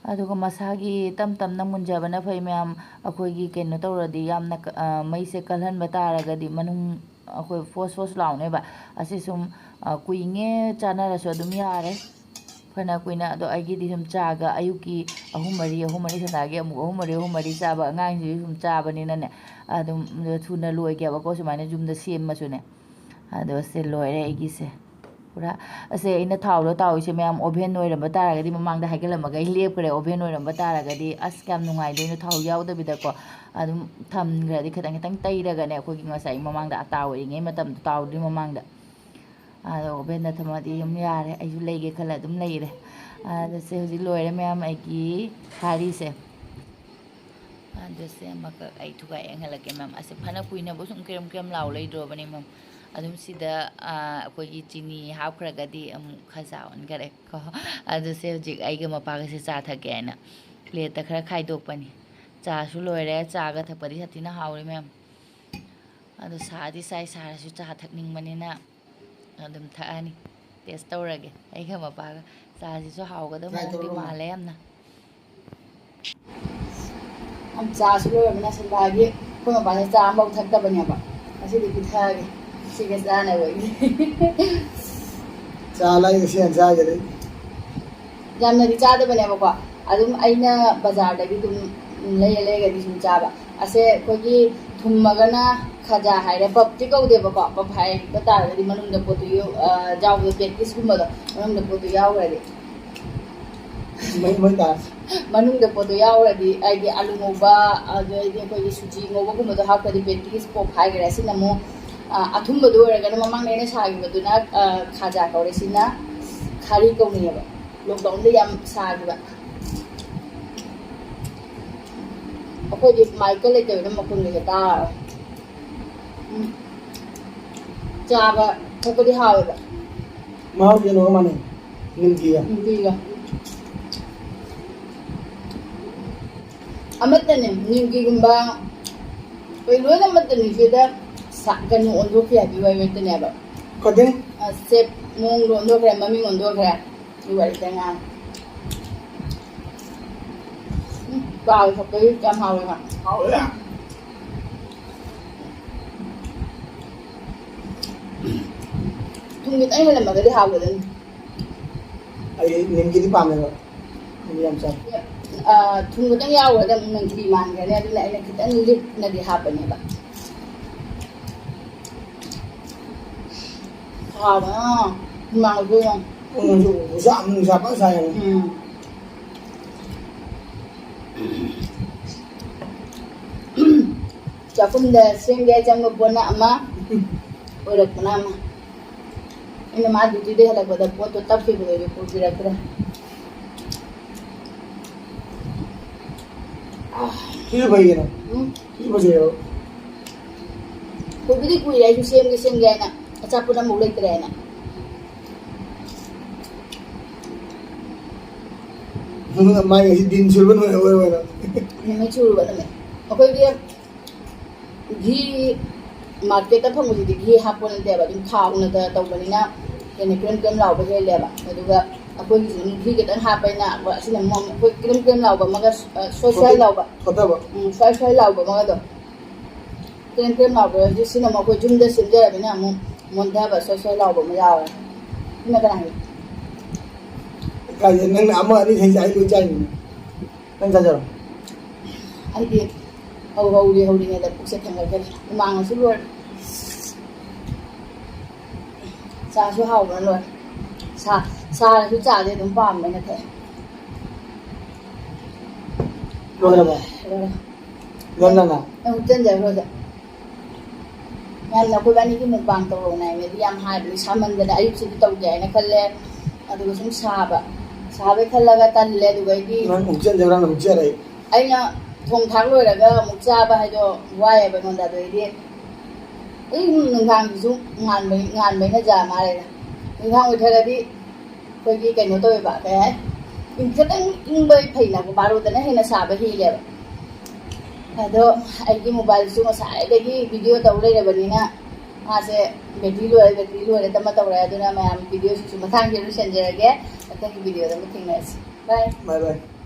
ꯑꯗꯨꯒ ꯃꯁꯥꯒꯤ ꯇꯞ ꯇꯞꯅ ꯃꯨꯟꯖꯕꯅ ꯐꯩ ꯃꯌꯥꯝ꯫ ꯑꯩꯈꯣꯏꯒꯤ ꯀꯩꯅꯣ ꯇꯧꯔꯗꯤ ꯌꯥꯝꯅ ꯀ-, ꯑ, ꯃꯩꯁꯦ ꯀꯜꯍꯟꯕ ꯇꯥꯔꯒꯗꯤ ꯃꯅꯨꯡ ꯑꯩꯈꯣꯏ ꯐꯣꯁ ꯐꯣꯁ ꯂꯥꯎꯅꯦꯕ꯫ ꯑꯁꯤ ꯁꯨꯝ, ꯑ, ꯀꯨꯏꯉꯦ ꯆꯥꯅꯔꯁꯨ ꯑꯗꯨꯝ ꯌꯥꯔꯦ꯫ ꯐꯅ ꯀꯨꯏꯅ꯫ ꯑꯗꯣ ꯑꯩꯒꯤꯗꯤ ꯁꯨꯝ ꯆꯥꯒ ꯑꯌꯨꯛꯀꯤ ꯑꯍꯨꯝ ꯃꯔꯤ, ꯑꯍꯨꯝ ꯃꯔꯤ ꯁꯥꯟꯅꯔꯒꯦ, ꯑꯃꯨꯛ ꯑꯍꯨꯝ ꯃꯔꯤ, ꯑꯍꯨꯝ ꯃꯔꯤ ꯆꯥꯕ, ꯑꯉꯥꯡꯁꯤꯁꯨ ꯁꯨꯝ ꯆꯥꯕꯅꯤꯅꯅꯦ, ꯑꯗꯨꯝ ꯊꯨꯅ ꯂꯣꯏꯒꯦꯕꯀꯣ, ꯁꯨꯃꯥꯏꯅ ꯌꯨꯝꯗ ꯁꯦꯝꯃꯁꯨꯅꯦ꯫ ꯑꯗꯣ ꯁꯦ ꯂꯣꯏꯔꯦ ꯑꯩꯒꯤꯁꯦ ꯄꯨꯔꯥ꯫ ꯑꯁꯦ ꯑꯩꯅ ꯊꯥꯎꯗꯣ ꯇꯥꯎꯔꯤꯁꯦ ꯃꯌꯥꯝ, oven ꯑꯣꯏꯔꯝꯕ ꯇꯥꯔꯒꯗꯤ, ꯃꯃꯥꯡꯗ ꯍꯥꯏꯒꯠꯂꯝꯃꯒ ꯑꯩ ꯂꯦꯞꯈ꯭ꯔꯦ, oven ꯑꯣꯏꯔꯝꯕ ꯇꯥꯔꯒꯗꯤ ꯑꯁ ꯀꯌꯥꯝ ꯅꯨꯡꯉꯥꯏꯗꯣꯏꯅꯣ ꯊꯥꯎ ꯌꯥꯎꯗꯕꯤꯗꯀꯣ꯫ ꯑꯗꯨꯝ ꯊꯝꯈ꯭ꯔꯗꯤ ꯈꯤꯇꯪ ꯈꯤꯇꯪ ꯇꯩꯔꯒꯅꯦ, ꯑꯩꯈꯣꯏꯒꯤ ꯉꯁꯥꯏ ꯃꯃꯥꯡꯗ ꯇꯥꯎꯔꯤꯉꯩ ꯃꯇꯝꯗꯣ, ꯇꯥꯎꯗ꯭ꯔꯤ ꯃꯃꯥꯡꯗ꯫ ꯑꯗꯣ ovenꯗ ꯊꯝꯃꯗꯤ ꯑꯗꯨꯝ ꯌꯥꯔꯦ꯫ ꯑꯩꯁꯨ ꯂꯩꯒꯦ ꯈꯜꯂ ꯑꯗꯨꯝ ꯂꯩꯔꯦ꯫ ꯑꯗꯣ ꯁꯦ ꯍꯧꯖꯤꯛ ꯂꯣꯏꯔꯦ ꯃꯌꯥꯝ ꯑꯩꯒꯤ ꯈꯥꯔꯤꯁꯦ꯫ ꯑꯗꯣ ꯁꯦ ꯑꯃꯈꯛ ꯑꯩ ꯊꯨꯒꯥꯏ ꯌꯦꯡꯍꯜꯂꯛꯀꯦ ꯃꯌꯥꯝ꯫ ꯑꯁꯦ ꯐꯅ ꯀꯨꯏꯅꯕꯨ ꯁꯨꯝ ꯀꯦꯔꯝ ꯀꯦꯔꯝ ꯂꯥꯎ ꯂꯩꯗ꯭ꯔꯣꯕꯅꯦ ꯃꯌꯥꯝ꯫ ꯑꯗꯨꯝ ꯁꯤꯗ, ꯑ, ꯑꯩꯈꯣꯏꯒꯤ ꯆꯤꯅꯤ ꯍꯥꯞꯈ꯭ꯔꯒꯗꯤ ꯑꯃꯨꯛ ꯈꯖꯥ ꯑꯣꯟꯈꯔꯦ ꯀꯣ꯫ ꯑꯗꯣ ꯁꯦ ꯍꯧꯖꯤꯛ ꯑꯩꯒ ꯃꯄꯥꯒꯁꯦ ꯆꯥ ꯊꯛꯀꯦ ꯍꯥꯏꯅ plateꯇ ꯈꯔ ꯈꯥꯏꯗꯣꯛꯄꯅꯤ꯫ ꯆꯥꯁꯨ ꯂꯣꯏꯔꯦ꯫ ꯆꯥꯒ ꯊꯛꯄꯗꯤ ꯁꯥꯊꯤꯅ ꯍꯥꯎꯔꯦ ꯃꯌꯥꯝ꯫ ꯑꯗꯣ ꯁꯥꯗꯤ ꯁꯥꯏ, ꯁꯥꯔꯁꯨ ꯆꯥ ꯊꯛꯅꯤꯡꯕꯅꯤꯅ ꯑꯗꯨꯝ ꯊꯛꯑꯅꯤ꯫ Taste ꯇꯧꯔꯒꯦ ꯑꯩꯒ ꯃꯄꯥꯒ꯫ ꯆꯥꯁꯤꯁꯨ ꯍꯥꯎꯒꯗꯕ Try ꯃꯑꯣꯡꯗꯤ ꯇꯧꯔꯣ꯫ ꯃꯥꯜꯂꯦ ꯌꯥꯝꯅ꯫ ꯆꯥꯁꯨ ꯂꯣꯏꯔꯕꯅꯤꯅ ꯁꯟꯗꯥꯒꯤ ꯑꯩꯈꯣꯏ ꯃꯄꯥꯁꯦ ꯆꯥ ꯑꯃꯐꯥꯎ ꯊꯛꯇꯕꯅꯦꯕ꯫ ꯉꯁꯤꯗꯤ ꯄꯤꯊꯛꯑꯒꯦ꯫ ꯁꯤꯒ ꯆꯥꯅꯕꯒꯤ꯫ ꯆꯥ ꯂꯩꯔꯁꯨ ꯌꯥꯝ ꯆꯥꯒꯗꯤ꯫ ꯌꯥꯝꯅꯗꯤ ꯆꯥꯗꯕꯅꯦꯕꯀꯣ꯫ ꯑꯗꯨꯝ ꯑꯩꯅ ꯕꯖꯥꯔꯗꯒꯤ ꯑꯗꯨꯝ ꯂꯩꯔ ꯂꯩꯔꯒꯗꯤ ꯁꯨꯝ ꯆꯥꯕ꯫ ꯑꯁꯦ ꯑꯩꯈꯣꯏꯒꯤ ꯊꯨꯝꯃꯒꯅ ꯈꯖꯥ ꯍꯥꯏꯔꯦ, ꯄꯞꯇꯤ ꯀꯧꯗꯦꯕꯀꯣ꯫ ꯄꯞ ꯍꯥꯏꯕ ꯇꯥꯔꯒꯗꯤ ꯃꯅꯨꯡꯗ ꯄꯣꯠꯇꯨ ꯌꯣ-, ꯑ, ꯌꯥꯎꯕꯗꯣ, ꯄꯦꯇꯤꯁꯀꯨꯝꯕꯗꯣ ꯃꯅꯨꯡꯗ ꯄꯣꯠꯇꯨ ꯌꯥꯎꯈ꯭ꯔꯗꯤ꯫ ꯃꯩ, ꯃꯩ ꯇꯥꯔꯦ꯫ ꯃꯅꯨꯡꯗ ꯄꯣꯠꯇꯣ ꯌꯥꯎꯈ꯭ꯔꯗꯤ, ꯍꯥꯏꯗꯤ ꯑꯂꯨ ꯉꯧꯕ, ꯑꯗꯩꯗꯤ ꯑꯩꯈꯣꯏꯒꯤ ꯁꯨꯖꯤ ꯉꯧꯕꯒꯨꯝꯕꯗꯣ ꯍꯥꯞꯈ꯭ꯔꯗꯤ ꯄꯦꯇꯤꯁ ꯄꯣꯞ ꯍꯥꯏꯈ꯭ꯔꯦ꯫ ꯑꯁꯤꯅ ꯑꯃꯨꯛ, ꯑ, ꯑꯊꯨꯝꯕꯗꯣ ꯑꯣꯏꯔꯒꯅ ꯃꯃꯥꯡꯗ ꯑꯩꯅ ꯁꯥꯈꯤꯕꯗꯨꯅ, ꯑ, ꯈꯥꯖꯥ ꯀꯧꯔꯦ꯫ ꯁꯤꯅ ꯈꯥꯔꯤ ꯀꯧꯅꯩꯌꯦꯕ꯫ Lockdownꯗ ꯌꯥꯝ ꯁꯥꯈꯤꯕ꯫ ꯑꯩꯈꯣꯏꯗꯤ ꯃꯥꯏꯛꯀ ꯂꯩꯇꯕꯅꯤꯅ ꯃꯈꯣꯟꯒꯁꯦ ꯇꯥꯔꯔꯣꯏ꯫ ꯎꯝ꯫ ꯆꯥꯕ ꯊꯛꯄꯗꯤ ꯍꯥꯎꯋꯦꯕ꯫ ꯃꯍꯥꯎꯁꯦ ꯀꯩꯅꯣꯒ ꯃꯥꯟꯅꯩ, ꯅꯤꯝꯀꯤꯒ꯫ ꯅꯤꯝꯀꯤꯒ꯫ ꯑꯃꯠꯇꯅꯦ, ꯅꯤꯝꯀꯤꯒꯨꯝꯕ, ꯑꯩꯈꯣꯏ ꯂꯣꯏꯅ ꯑꯃꯠꯇꯅꯤ꯫ ꯁꯤꯗ ꯁꯥ-, ꯀꯩꯅꯣ ꯑꯣꯟꯊꯣꯛꯈꯤ ꯍꯥꯏꯕꯒꯤ ꯋꯥꯔꯤ ꯅꯠꯇꯅꯦꯕ꯫ ꯀꯗꯩ? ꯑ, shape ꯃꯑꯣꯡꯗꯣ ꯑꯣꯟꯊꯣꯛꯈ꯭ꯔꯦ, ꯃꯃꯤꯡ ꯑꯣꯟꯊꯣꯛꯈ꯭ꯔꯦ꯫ ꯑꯗꯨ ꯋꯥꯔꯤꯗ ꯉꯥꯡ꯫ ꯎꯝ, ꯆꯥꯕ ꯊꯛꯄꯒꯤ ꯌꯥꯝ ꯍꯥꯎꯋꯦ ꯃꯥ꯫ ꯍꯥꯎꯋꯦ꯫ ꯊꯨꯝ ꯈꯤꯇꯪ ꯍꯦꯜꯂꯝꯃꯒꯗꯤ ꯍꯥꯎꯒꯗꯕꯅꯤ꯫ ꯅꯤꯝꯀꯤꯗꯤ ꯄꯥꯝꯃꯦꯕ꯫ ꯅꯤꯝꯀꯤ ꯌꯥꯝ ꯆꯥꯏ꯫ ꯑ, ꯊꯨꯝ ꯈꯤꯇꯪ ꯌꯥꯎꯔꯒ ꯑꯃꯨꯛ ꯅꯪꯊꯤ ꯃꯥꯟꯈ꯭ꯔꯅꯤ꯫ ꯑꯗꯨꯅ ꯑꯩꯅ ꯈꯤꯇꯪ ꯂꯤꯛꯅꯗꯤ ꯍꯥꯞꯄꯅꯦꯕ꯫ ꯍꯥꯎꯕꯅ ꯍꯨꯃꯥꯡ ꯑꯣꯏꯗꯣꯏꯅꯣ꯫ ꯎꯝ, ꯅꯨꯡꯁꯥ, ꯅꯨꯡꯁꯥ ꯐꯖꯅ ꯁꯥꯏ ꯍꯥꯏꯕ꯫ ꯎꯝ꯫ ꯆꯥꯛꯈꯨꯝꯗ ꯁꯦꯝꯒꯦ ꯆꯪꯕ ꯄꯣꯠꯅ ꯑꯃ, ꯑꯣꯏꯔꯛꯄꯅ ꯑꯃ꯫ ꯑꯩꯅ ꯃꯥ ꯗ꯭ꯌꯨꯇꯤꯗꯩ ꯍꯜꯂꯛꯄꯗ ꯄꯣꯠꯇꯣ ꯇꯞꯈꯤꯕꯗꯒꯤ ꯄꯨꯕꯤꯔꯛꯇ꯭ꯔꯦ꯫ ꯁꯤꯁꯨ ꯐꯩ ꯀꯩꯅꯣ? ꯎꯝ꯫ ꯁꯤꯁꯨ ꯐꯖꯩꯌꯦꯕ꯫ ꯀꯨꯏꯕꯨꯗꯤ ꯀꯨꯏꯔꯦ ꯑꯩꯁꯨ ꯁꯦꯝꯒꯦ ꯁꯦꯝꯒꯦ ꯍꯥꯏꯅ, ꯑꯆꯥꯄꯣꯠ ꯑꯃꯐꯥꯎ ꯂꯩꯇ꯭ꯔꯦꯅ꯫ ꯃꯥꯏ ꯉꯁꯤ ꯗꯤꯟ ꯁꯨꯔꯕ ꯅꯨꯃꯤꯠ ꯑꯣꯏ ꯑꯣꯏꯔꯣ꯫ ꯅꯨꯃꯤꯠ ꯁꯨꯔꯕ ꯅꯨꯃꯤꯠ꯫ ꯑꯩꯈꯣꯏꯒꯤ ꯘꯤ ꯃꯥꯔꯀꯦꯠꯇ ꯐꯪꯕꯁꯤꯗꯤ ꯘꯤ ꯍꯥꯞꯄ ꯅꯠꯇꯦꯕ, ꯑꯗꯨꯝ ꯊꯥꯎꯅ ꯇꯧꯕꯅꯤꯅ ꯍꯦꯟꯅ ꯀ꯭ꯔꯦꯝ ꯀ꯭ꯔꯦꯝ ꯂꯥꯎꯕ ꯍꯦꯜꯂꯦꯕ꯫ ꯑꯗꯨꯒ ꯑꯩꯈꯣꯏꯒꯤꯁꯨ ꯑꯗꯨꯝ ꯘꯤ ꯈꯤꯇꯪ ꯍꯥꯞꯄꯅꯤꯅ ꯑꯁꯤꯅ ꯑꯃꯨꯛ ꯑꯩꯈꯣꯏ ꯀ꯭ꯔꯦꯝ ꯀ꯭ꯔꯦꯝ ꯂꯥꯎꯕ ꯑꯃꯒ, ꯑ, ꯁ꯭ꯋꯥꯏ ꯁ꯭ꯋꯥꯏ ꯊꯣꯠꯇ-, ꯂꯥꯎꯕ꯫ ꯊꯣꯠꯇꯕ꯫ ꯎꯝ, ꯁ꯭ꯋꯥꯏ ꯁ꯭ꯋꯥꯏ ꯂꯥꯎꯕ ꯑꯃꯒꯗꯣ꯫ ꯀ꯭ꯔꯦꯝ ꯀ꯭ꯔꯦꯝ ꯂꯥꯎꯕ ꯍꯧꯖꯤꯛ ꯁꯤꯅ ꯑꯃꯨꯛ ꯑꯩꯈꯣꯏ ꯌꯨꯝꯗ ꯁꯦꯝꯖꯔꯕꯅꯤꯅ ꯑꯃꯨꯛ ꯃꯣꯟꯊꯕ ꯁ꯭ꯋꯥꯏ ꯁ꯭ꯋꯥꯏ ꯂꯥꯎꯕ ꯑꯃ ꯌꯥꯎꯔꯦ꯫ ꯁꯤꯅ ꯀꯅꯥꯒꯤ? ꯀꯥꯏꯗꯩ ꯅꯪꯅ ꯑꯃ ꯑꯅꯤ ꯊꯩꯁꯦ ꯑꯩ ꯂꯣꯏ ꯆꯥꯏꯅꯤ꯫ ꯅꯪ ꯆꯥꯖꯔꯣ꯫ ꯑꯩꯗꯤ ꯍꯧ-, ꯍꯧꯔꯤ-, ꯍꯧꯔꯤꯉꯩꯗ ꯄꯨꯛꯁꯦ ꯊꯟꯒꯠꯈ꯭ꯔꯦ꯫ ꯍꯨꯃꯥꯡꯅꯁꯨ ꯂꯣꯏꯔꯦ꯫ ꯆꯥꯁꯨ ꯍꯥꯎꯕꯅ ꯂꯣꯏꯔꯦ꯫ ꯁꯥ-, ꯁꯥꯔꯁꯨ ꯆꯥꯗꯤ ꯑꯗꯨꯝ ꯄꯥꯝꯕꯅ ꯊꯛꯑꯦ꯫ ꯂꯣꯏꯔꯕꯣ? ꯂꯣꯏꯔꯦ꯫ ꯂꯣꯏꯔꯦ ꯅꯪ? ꯅꯪ ꯍꯨꯞꯆꯟꯖꯈ꯭ꯔꯣ ꯑꯗꯣ꯫ ꯉꯟꯅ ꯑꯩꯈꯣꯏ ꯏꯕꯥꯅꯤꯒꯤ mukbang ꯇꯧꯔꯛꯑꯣꯅ ꯍꯥꯏꯕꯗꯤ ꯌꯥꯝ ꯍꯥꯏꯕꯅꯤ, ꯁꯥꯃꯟꯗꯅ ꯑꯌꯨꯛꯁꯤꯗꯤ ꯇꯧꯗꯦ ꯍꯥꯏꯅ ꯈꯜꯂꯦ꯫ ꯑꯗꯨꯒ ꯁꯨꯝ ꯁꯥꯕ, ꯁꯥꯕꯩ ꯈꯜꯂꯒ ꯇꯜꯂꯦ꯫ ꯑꯗꯨꯒ ꯑꯩꯗꯤ ꯅꯪ ꯍꯨꯞꯆꯟꯖꯈ꯭ꯔꯣ, ꯅꯪ ꯍꯨꯞꯆꯔꯦ꯫ ꯑꯩꯅ ꯊꯣꯡ ꯊꯥꯛ ꯂꯣꯏꯔꯒ ꯑꯃꯨꯛ ꯆꯥꯕ ꯍꯥꯏꯗꯣ ꯋꯥꯏꯌꯦꯕ ꯑꯩꯉꯣꯟꯗ꯫ ꯑꯗꯨ ꯑꯩꯗꯤ ꯑꯗꯨꯝ ꯅꯨꯡꯗꯥꯡꯁꯤꯁꯨ ꯉꯥꯟꯕꯩ-, ꯉꯥꯟꯕꯩꯅ ꯌꯥ ꯃꯥꯜꯂꯦꯗ꯫ ꯅꯨꯡꯗꯥꯡ ꯑꯣꯏꯊꯔꯗꯤ ꯑꯩꯈꯣꯏꯒꯤ ꯀꯩꯅꯣ ꯇꯧꯋꯦꯕ, ꯀꯩ ꯍꯥꯏ, ꯏꯪ-, ꯈꯤꯇꯪ ꯏꯪꯕ ꯐꯩꯅꯀꯣ, ꯕꯥꯔꯣꯗꯅ ꯍꯦꯟꯅ ꯁꯥꯕ ꯍꯦꯜꯂꯦꯕ꯫ ꯑꯗꯣ ꯑꯩꯒꯤ mobileꯁꯨ ꯉꯁꯥꯏꯗꯒꯤ video ꯇꯧ ꯂꯩꯔꯕꯅꯤꯅ ꯃꯥꯁꯦ battery ꯂꯣꯏꯔꯦ, battery ꯂꯣꯏꯔꯦ ꯇꯞꯅ ꯇꯧꯔꯦ꯫ ꯑꯗꯨꯅ ꯃꯌꯥꯝ videoꯁꯤꯁꯨ ꯃꯊꯪꯒꯤ ꯂꯣꯏꯁꯤꯟꯖꯔꯒꯦ, ꯃꯊꯪꯒꯤ videoꯗ ꯑꯃꯨꯛ ꯊꯦꯡꯅꯔꯁꯤ꯫ Bye꯫ Bye bye꯫